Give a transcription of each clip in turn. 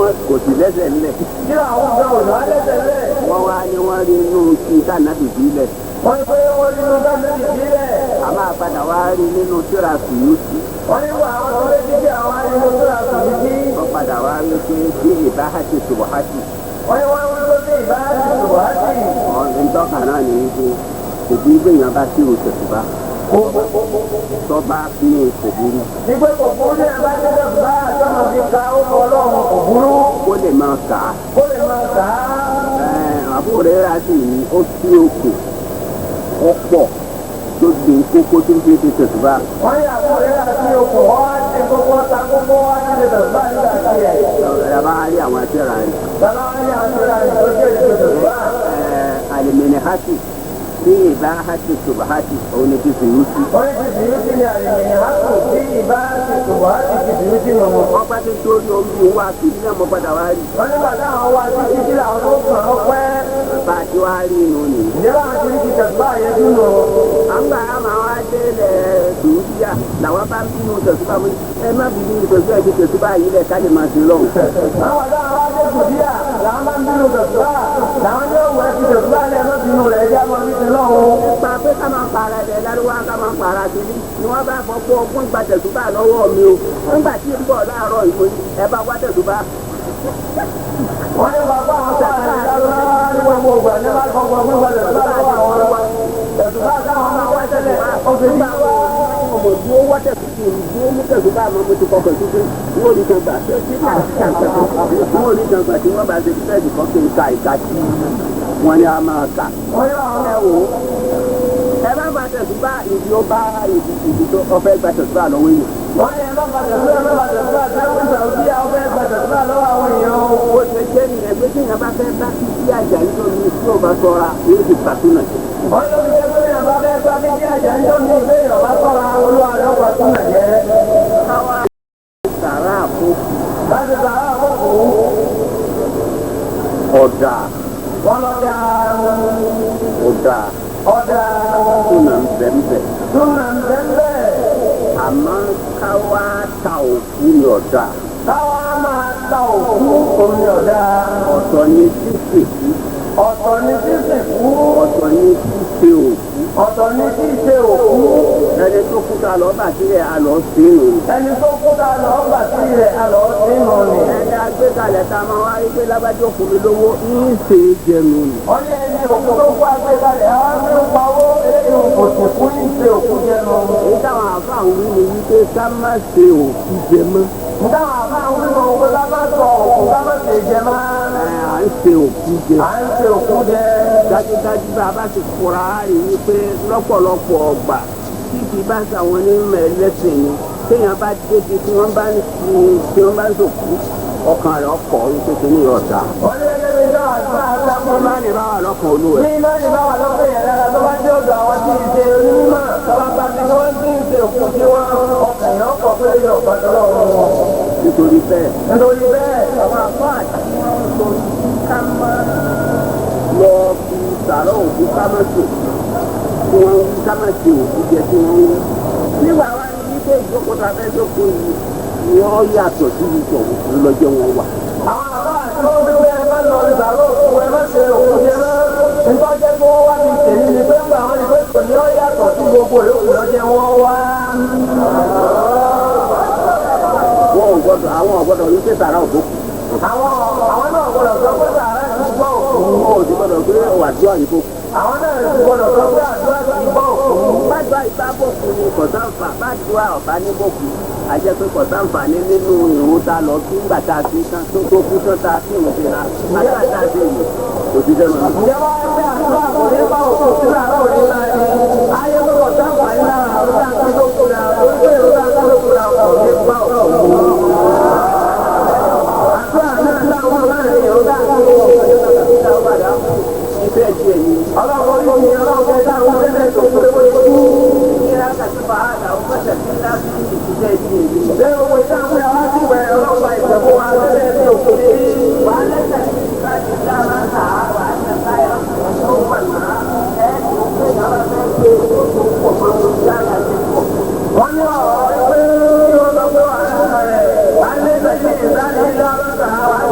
Wọ́n kò sí lẹ́sẹ̀ ńlẹ̀. Tíra àwọn ọ̀gá òdò á lẹ́sẹ̀ lẹ̀. Wọ́n wá ní wọ́n rí inú kí tànàbì sílẹ̀. Wọ́n pé wọ́n nínú dáńdé sílẹ̀. A máa padà wá rí nínú tíra Sùyútì. Wọ́n ní wà àwọn ọ̀rẹ́ títí àwọn arínú tíra Sùyútì. Wọ́n padà wá rí pé bí ìbáhàtì ṣubuhati. Wọ́n ní wọ́n wí pé ìbáhàtì ṣubuhati. Wọ́n ń tọ́ka náà ní wípé òbí gbìyànjú bá sí òṣèṣùbá. Tọ́ba ní kò burú. Ìgbé kò burú ní ẹ̀bá tí tẹ̀sùbá àtọ́mọ̀ fi ka ó kọ Ọlọ́run kò burú. Ó lè máa kà á. Ó lè máa kà á. Àbúrò rẹ̀ rà sí ní ó sí òkè ọ̀pọ̀ tó di kókó tó fi ṣe tẹ̀sùbá. Wọ́n ní àbúrò rẹ̀ rà sí okùn wọ́n á ti kókó ta kókó wá ní tẹ̀sùbá nígbà tí ẹ̀. Bàbá rí àwọn àtẹ̀rà rẹ̀. Bàbá rí àwọn àtẹ̀rà rẹ̀ tó jẹ́ tẹ̀sùbá. Àlìmẹ̀nì hátì bí ìbá hátì ṣubuhati òun ni ti Sùyútì. Wọ́n ní ti Sùyútì ní àlìmẹ̀nì hátì bí ìbá hátì ṣubuhati ti Sùyútì nù. Wọ́n bá ti torí omi wá sí ní ọmọ padà wá rí. Wọ́n ní bàtà àwọn wá sí títí làwọn tó kàn án pẹ́. Bá a ti wá rí inú ni. Ǹjẹ́ báwọn ti rí ti tẹ̀sùbá yẹn dúró? À ń gbà máa wá délẹ̀ Sùúdíà làwọn bá ń bínú tẹ̀sùbá mi. Ẹ má bínú tẹ̀sùbá ẹ ti tẹ̀sùbá yìí lẹ̀ ká lè máa sin lọ́hùn. Àwọn ọ̀dọ́ àwọn adé Sùúdíà làwọn bá ń bínú tẹ̀sùbá. Làwọn yóò wẹ̀ ti tẹ̀sùbá lẹ̀ má bínú rẹ̀ ẹjẹ́ máa fi sin lọ́hùn. Nípa pé ká máa para ẹ̀ lárúwá ká máa para kiri ni wọ́n bá fọ́ pé ọgbọ́n gba tẹ̀sùbá lọ́wọ́ mi o. Nígbà tí ń bọ̀ láàárọ̀ ìwé ẹ bá wá tẹ̀sùbá. Wọ́n ní bàbá àwọn sáà ní gbogbo ìgbà ní bá gbogbo gbogbo tẹ̀sùbá lọ́wọ́ àwọn tẹ̀sùbá táwọn máa wá tẹ́lẹ̀ oṣù ní wá. Ọmọ dúró wá tẹ̀sùbá dúró mú tẹ̀sùbá mọ́ mo ti kọkàn tuntun wọ́n rí kan gbà wọ́n rí kan gbà tí wọ́n bá ṣe fẹ́ẹ̀sì kan kí n ka ìka tí wọ́n ní a máa kà. Wọ́n ní àwọn Ẹ wò ó ẹ bá gba tẹ̀sùbá ìdí ó bá ìdí tó ọfẹ́ gba tẹ̀sùbá lọ́wọ́ èèyàn. Wọ́n ní ẹ má gba tẹ̀sùbá ẹ má gba tẹ̀sùbá tẹ́wọ́n Sàúdíà ó fẹ́ gba tẹ̀sùbá lọ́wọ́ àwọn èèyàn o. Ó ṣe jẹ́ nìyẹn pé tí èèyàn bá fẹ́ bá títí àjà nítorí tí ò bá ṣọ́ra yóò ti pàtó nà jẹ́. Wọ́n ló fi jẹ́ pé èèyàn bá fẹ́ gba títí àjà nítorí ìgbé èèyàn bá ṣọ́ra olúwa rẹ̀ ọkọ̀ tún nà jẹ́. Káwá sàrà àkókò Láti sàrà àkókò ọ̀dà wọ́n lọ da ọ̀dà ọ̀dà túnà ńbẹ̀ńbẹ̀. túnà ńbẹ̀ńbẹ̀. Àmọ́ káwá ta òkú ni ọ̀dà. Káwá máa ta òkú omi ọ̀dà. Ọ̀tọ̀ ni sísèkú. Ọ̀tọ̀ ni sísìnkú. Ọ̀tọ̀ ni ṣíṣe òkú. Ọ̀tọ̀ ni ṣíṣe òkú. Ẹni tó kú ta lọ bà sílẹ̀ a lọ sínú. Ẹni tó kú ta lọ bà sílẹ̀ a lọ sínú ni. Ẹni agbékalẹ̀ ta máa wá wípé lábájọ́ fún mi lówó ń ṣe é jẹnu ni. Wọ́n ní ẹni òkú tó kú agbékalẹ̀ àwọn fi ń pawó eléyìí kò sì kú ní ṣe òkú jẹnu. Èyí táwọn àfáà ń wí ni wípé ká má ṣe òkú jẹ mọ́. Táwọn àfáà ń wí mọ̀ pé ká má sọ òkú ká má ṣe jẹ mọ́. À ń ṣe òkú jẹ. À ń ṣe òkú jẹ. Dájúdájú bá a bá ti fura á rí wípé lọ́pọ̀lọpọ̀ ọgbà tí kì í bá ṣàwọn onímọ̀ ẹlẹ́sìn ni téèyàn bá débi tí wọ́n bá ń sin tí wọ́n bá ń sòkú ọkàn rẹ̀ ọkọ̀ wípé kí ni ọ̀dà. Wọ́n ní ẹgbẹ́ mi náà àgbà àtàkùn Wọ́n máa ní bá wà lọ́kàn olúwẹ̀. ní iná ní bá wà lọ́pọ̀ yẹn lára tó bá dé ọ̀dọ̀ àwọn tí ì ṣe onímọ̀ tó bá bá ti wọ́n ti ń ṣe òkú tí wọ́n ọkàn yẹn ọkọ̀ pé yóò gbọ́dọ̀ lọ́wọ́ wọn. Nítorí bẹ́ẹ̀. Nítorí bẹ́ẹ̀ Àwọn àfọ́ àti wọ́n sọ ká má lọ fi sàrọ̀ òkú ká má sùn tí wọ́n ń ká má ṣe òkú jẹ tí wọ́n ń wí. Nígbà wá ní wípé ìjókòó ta fẹ́ jókòó yìí ni ó yàtọ̀ sí ìtọ̀ òkú lọ́jọ́ wọn wà. àwọn àbá àti wọ́n fi pé ẹ má lọ sí sàrọ̀ òkú ẹ má ṣe òkú jẹ mọ́. Nítorí jẹ́ kí wọ́n wá ti tèmi ni pé ńgbà wọn ni pé kò ní ó yàtọ̀ sí gbogbo yòókù lọ́jẹ́ wọn wá. Wọ́n ò gbọ́dọ̀ àwọn ò gbọ́dọ̀ wípé sàrà òkú. Àwọn àwọn náà gbọ́dọ̀ sọ pé sàrà ti gbọ́ òkú. Wọ́n ò sì gbọ́dọ̀ pé wàdúrà yìí kò. Àwọn náà sì gbọ́dọ̀ sọ pé àdúrà ti gbọ́ òkú. Bàdúrà ìbá bòkú ni kọ̀sánfà bàdúrà ọ̀bá ní bòkú. Àjẹ́ pé kọ̀sánfà ní nínú ìrún ta lọ kí ńgbà tá a fi tán tó tó kú tán tá a fi ìrún fi ra. Àdúrà tá a ṣe yìí kò sí sẹ́nu. Ǹjẹ́ wọ́n á gbé àdúrà kò ní bá òkú sí làárọ̀ òní máa ní? Ayé gbọ́dọ̀ sáfà ní lára àrùn tá a tó kú la, orí pé ìrún tá a tó kú la kò ní bá òkú. Àdúrà náà láwọn láàrin ìrún tá a tó kú. Iṣẹ́ díẹ̀ ni. Ọlọ́run orí mi, ọlọ́run kẹta àwọn tẹ́lẹ̀ tó kú lé wọlé kú. Ìlera kàtí fàhádà ó fẹsẹ̀ sí láti iṣẹ́ díẹ̀ ni. Ṣé owó ìdáhùn yà wá sí ìwẹ̀ ọlọ́pàá ìṣẹ̀fún wa tẹ́lẹ̀ tó kú ní? Wà á lẹ́sẹ̀ láti dá máa ń tà á wà á tẹ̀ táyà tó wà náà. Ẹ tó gbé yàrá fẹ́ gbé tó pọ̀ mọ́ yàrá ti pọ̀. Wọ́n ní ọ̀rọ̀ pé wọ́n sọ pé wà á rẹ̀ wà á lé sẹ́yìn ìdánilá lọ́sàá wà á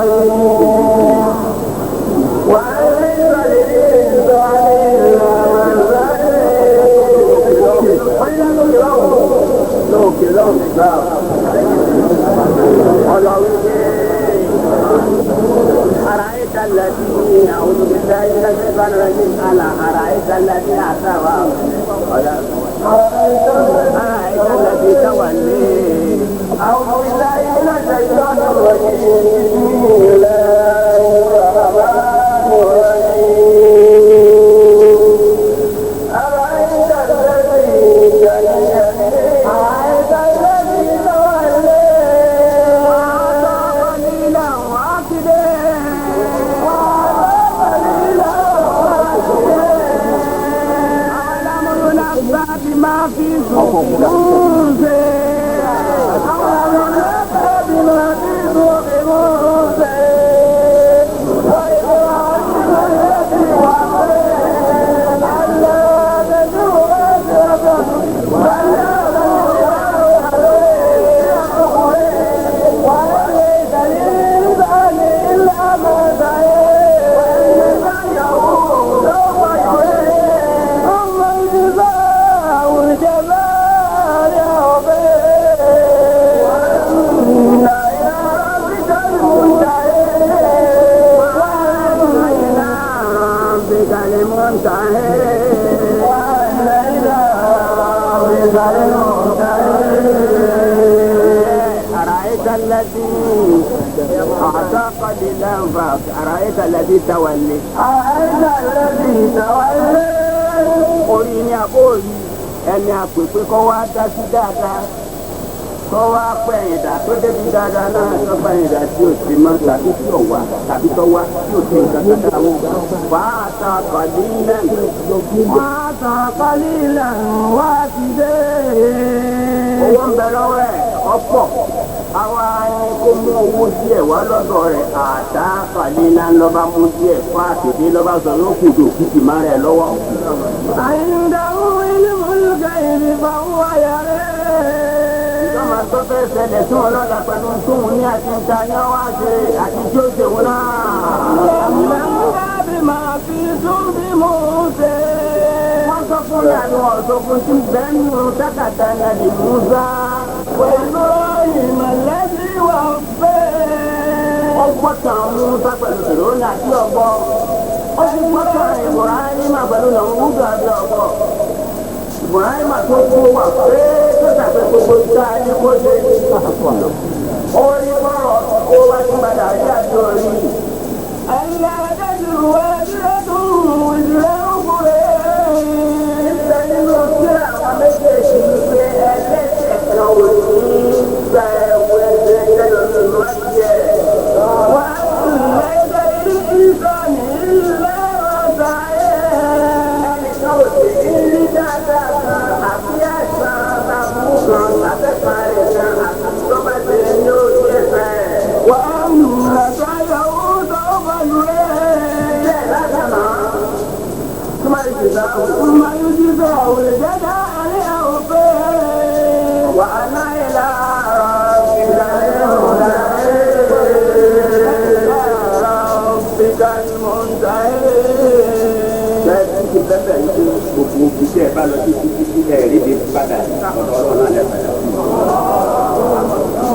الرحيم وأن ليس للإنسان إلا ما سعى. Lókè lọ́hùn gbà ọlọ́run dé. أرأيت الذي أعوذ بالله من الشيطان الرجيم ألا أرأيت الذي أعطى أرأيت الذي تولي أعوذ بالله من الشيطان الرجيم بسم الله الرحمن الرحيم أرأيت الذي أرأيت الذي تولي وأعطى قليلا وأكدى وأعطى قليلا وأكدى أولم ينبأ بما في صحف موسى أولم ينبأ بما في صحف موسى وإبراهيم الذي وفى ألا تزر وازرة ولا وليس للإنسان إلا ما سعى وإن سعيه سوف يريه ثم يجزاه الجزاء الأوفى وأن إلى ربك المنتهى وأن إلى ربك المنتهى وأن إلى ربك المنتهى. أرأيت الذي أعطى قليلا أرأيت الذي تولي أرأيت الذي تولى orí ní abóòrí ẹni àpèpé kọ́ wá dá sí dáadáa kọ́ wá pẹ̀yìn dà tó débi dáadáa náà tó pẹ̀yìn dà tí ò sí mọ́ tàbí tí ò wá tàbí tó wá tí ò sí nǹkan kan táwọn wà á ta kọ̀lí náà. وأعطى قليلا وأكدى owó ń bẹ lọ́wọ́ ẹ̀ ọ̀pọ̀ àwa ni kó mú owó díẹ̀ wá lọ́dọ̀ rẹ̀ àtà kọ̀lí náà lọ́ba mú díẹ̀ fún àtẹ̀dé lọ́ba sọ yóò kù dòkìtì má rẹ̀ lọ́wọ́. عنده علم الغيب فهو يرى Ìjọba tó fẹ́ ṣẹlẹ̀ sí wọn lọ́la pẹ̀lú tóun ní àti níta ní ọwọ́ àṣẹ àti tí ó ṣe wọn náà. لم ينبأ بما في صحف موسى Wọ́n sọ fún mi àni wọ́n sọ fún tí bẹ́ẹ̀ nù tákàtà nàbì Musa. وإبراهيم الذي وفى Ọgbọ́n tàn Musa pẹ̀lú Fèrèónà àti ọgbọ́. Ó sì gbọ́ tàn Ibrahima pẹ̀lú Nàmúdù àti ọgbọ́. Ibrahima tó kó wà pé tó ṣàpẹ́ gbogbo ìta ní kó ṣe. Ó rí bọ́rọ̀ kó wá sí padà rí àti orí. ألا تزر وازرة وزر أخرى Ibẹ̀ nínú síra àwọn méjèèjì wípé ẹlẹ́sẹ̀ kan ò ní gba ẹ̀wọ̀ ẹsẹ̀ ẹlòmíì má jẹ́. وأن ليس للإنسان إلا ما سعى Ẹnìkan ò sì ní rí dáadáa kan àbí àìsàn àbúrú kan àbẹ́fà rẹ̀ kan àti tó bá ṣe ní orí ẹ̀fẹ̀. وأن سعيه سوف يرى Bẹ́ẹ̀ lásàmà, túmọ̀ ìjìnlá ثم يجزاه الجزاء الأوفى wà á náà ìlà ìlà ربك المنتهى. Bẹ́ẹ̀ ti bẹ́ẹ̀ ní pé gbogbo iṣẹ́ bá lọ sí títí tí ẹ̀ rí di padà ọ̀dọ̀ ọlọ́run náà lẹ́fẹ̀ẹ́.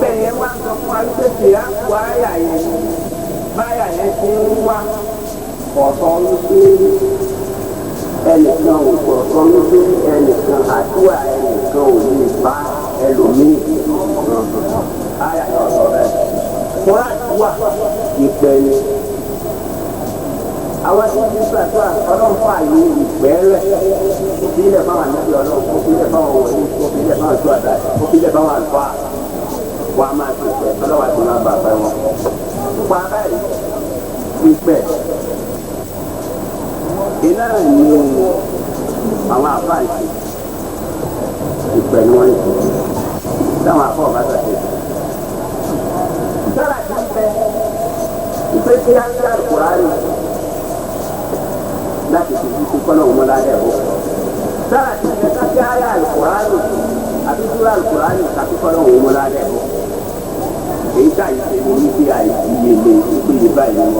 Bẹ́ẹ̀ yẹn wá sọ fún wa pé kìí kó àyà yẹn báyà yẹn ti ń wá ọ̀sán wípé ẹnìkan ò sọ̀tọ̀ wípé ẹnìkan àdúrà ẹnìkan ò lè bá ẹlòmíì. Àyà yẹn ọ̀sọ̀ bẹ́ẹ̀. Kúrò àdúrà ìpẹ́ ni àwọn tí wọ́n ti gbàdúrà ọlọ́run fún àyè ìgbẹ́ rẹ̀ kò fi ilẹ̀ fáwọn ànábì ọlọ́run kò fi ilẹ̀ fáwọn wòlíì kò fi ilẹ̀ fáwọn tó àdá kò fi ilẹ̀ fáwọn àlùfáà wọ́n á máa ti pẹ̀ ọlọ́wà tí wọ́n bá bá wọn. Nípa báyìí ìpẹ́ iná ni àwọn àfáà ń ṣe ìpẹ́ ni wọ́n ń ṣe táwọn àfáà ọba ṣàṣẹ. Sára ti ń bẹ ìpè tí a ń gbà Kùránì láti fi fi kọ́nà òun ládẹ́ bọ̀. Sára ti ń ká kí ayé alukùránì àbí dúró alukùránì tàbí kọ́nà òun ládẹ́ bọ̀. Èyí Níta ìṣe ni wípé àìdíyelé wípé báyìí ni wọ́n.